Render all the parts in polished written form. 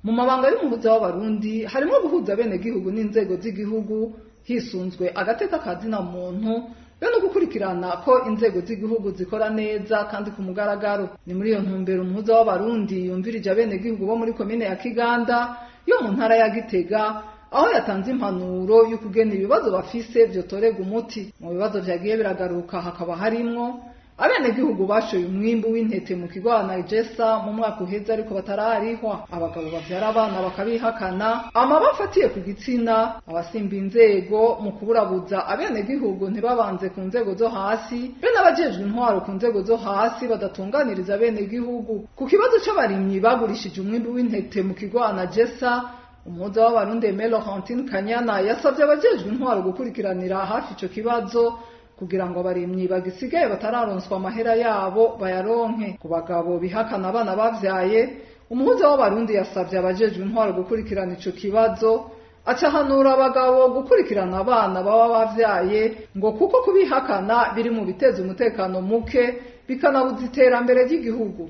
Mu mabanga y'umuhuza w'Abarundi harimo guhuza abenegihugu n'inzego z'igihugu hisunzwe agateka ka zina muntu, be no gukurikirana ko inzego z'igihugu zikora neza kandi ku mugaragaro. Ni muri iyo ntumbero umuhuza w'Abarundi yumvirije abenegihugu bo muri komine ya Kiganda yo mu ntara ya Gitega, aho yatanze impanuro y'ukugena ibibazo bafise vyotorerwa umuti. Mu bibazo vyagiye biragaruka hakaba harimwo abenegihugu bashoye umwimbu w'intete mu kigo Anagesa mu mwaka uheze ariko batararihwa, abagabo bavyara abana bakabihakana, amaba afatiye ku gitsina, abasimba inzego mu kuburabuza abenegihugu ntibabanze ku nzego zo hasi, be n'abajejwe intwaro ku nzego zo hasi badatunganiriza abenegihugu. Ku kibazo c'abarimyi bagurishije umwimbu w'intete mu kigo Anagesa, umuhuza w'Abarundi Aimé Laurentine Kanyana yasavye abajejwe intwaro gukurikiranira hafi ico kibazo kugira ngo abarimyi bagisigaye batararonswa amahera yabo bayaronke. Ku bagabo bihakana abana bavyaye, umuhuza w'Abarundi yasavye abajejwe intwaro gukurikirana ico kibazo, acahanura abagabo gukurikirana abana baba bavyaye, ngo kuko kubihakana biri mu biteza umutekano muke bikanabuza iterambere ry'igihugu.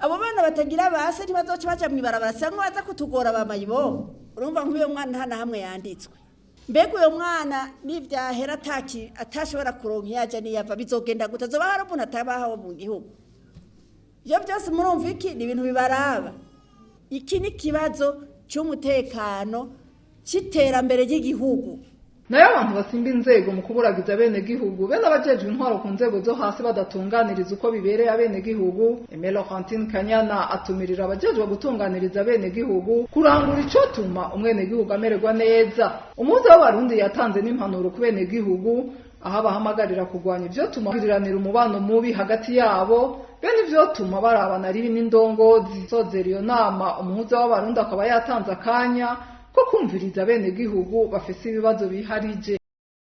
Abo bana batagira base ntibazoca baja mw'ibarabara cyangwa baza kutugora bamayibo. Urumva nk'uyo mwana nta na hamwe yanditswe. Mbega uyo mwana nivyahera atashobora kuronka iyaja niyava, bizogenda gute? Azoba hari umuntu atabaho mu gihugu? Ivyo vyose murumva iki ni ibintu bibaraba. Iki ni ikibazo c'umutekano c'iterambere ry'igihugu. Nayo abantu basimba inzego mu kuburagiza abenegihugu be n'abajejwe intwaro ku nzego zo hasi badatunganiriza uko bibereye abenegihugu, Aimé Laurentine Kanyana atumirira abajejwe gutunganiriza abenegihugu kurangura icotuma umwenegihugu amererwa neza. Umuhuza w'Abarundi yatanze n'impanuro ku benegihugu, aho abahamagarira kurwanya ivyotuma bagiriranira umubano mubi hagati yabo, bene ivyotuma barabana ribi n'indongozi. Sozera iyo nama, umuhuza w'Abarundi akaba yatanze akanya ko kumviriza abenegihugu bafise ibibazo biharije.